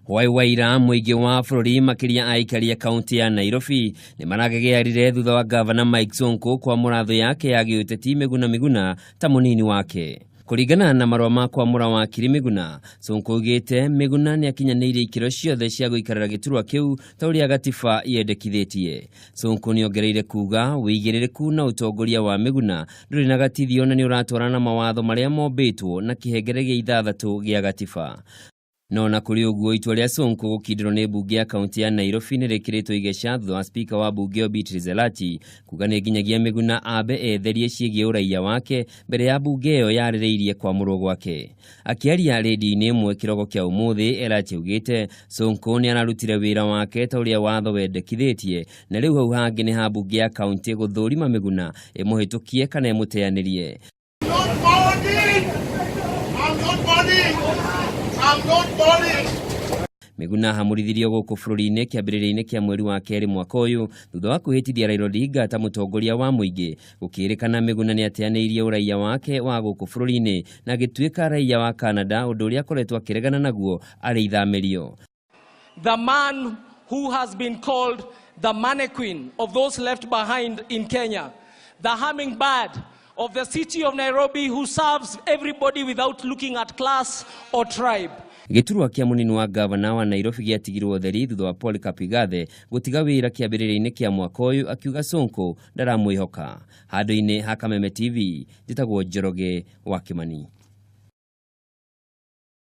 Hwaĩ wa ira mũingĩ wa bũrũri makĩria aikari a kaunti ya Nairobi nĩ maragegearire thutha wa gavana Mike Sonko kwamũra thũ yake ya gĩũteti Miguna Miguna ta mũnini wake. Kũringana na marũa ma kwamũra wakiri Miguna, Sonko augĩte Miguna nĩ akinyanĩirie ikĩro ciothe cia gũikarĩra gĩturwa kĩu ta ũrĩa gatiba yendekithĩtie. Sonko nĩ ongereire kuga wĩigĩrĩrĩku na ũtongoria wa Miguna ndũrĩ na gatithio na nĩ ũratwarana na mawatho marĩa mombĩtwo na kĩhengere gĩa 6 gĩa gatiba. No na kũrĩ ũguo, itua rĩa Sonko gũkindĩrwo nĩ mbunge ya kaunti ya Nairobi nĩ rĩkĩrĩtwo igeca thutha wa spika wa mbunge ĩyo Beatrice Elachi kuga nĩ nginyagia Miguna ambe etherie ciĩgiĩ ũraiya wake mbere ya mbunge ĩyo yarĩrĩirie kwamũrwo gwake. Akĩaria rĩndiũ-inĩ ĩmwe kĩroko kĩa ũmũthĩ, Elachi augĩte Sonko nĩ ararutire wĩra wake ta ũrĩa watho wendekithĩtie na rĩu hau hangĩ nĩ ha mbunge ya kaunti gũthũrima Miguna ĩmũhĩtũkie kana ĩmũteanĩrie. Not voting! I'm not voting! I'm not voting! Miguna ahamũrithirio gũkũ bũrũri-inĩ kĩambĩrĩria-inĩ kĩa mweri wa 2 mwaka ũyũ thutha wa kwĩhĩtithia Raila Odinga ta mũtongoria wa mũingĩ. Gũkĩrĩkana Miguna nĩ ateanĩirie ũraiya wake wa gũkũ bũrũri-inĩ na agĩtuĩka raiya wa Canada, ũndũ ũrĩa akoretwo akĩregana naguo arĩ ithamĩrio. The man who has been called the mannequin of those left behind in Kenya, the hummingbird of the city of Nairobi who serves everybody without looking at class or tribe. Gĩturwa kĩa mũnini wa gavana wa Nairobi gĩatigirwo ũtheri thutha wa Polycarp Igathe gũtiga wĩra kĩambĩrĩria-inĩ kĩa mwaka ũyũ akiuga Sonko ndaramwĩhoka. Handũ-inĩ ha Kameme TV, njĩtagwo Njoroge wa Kimani.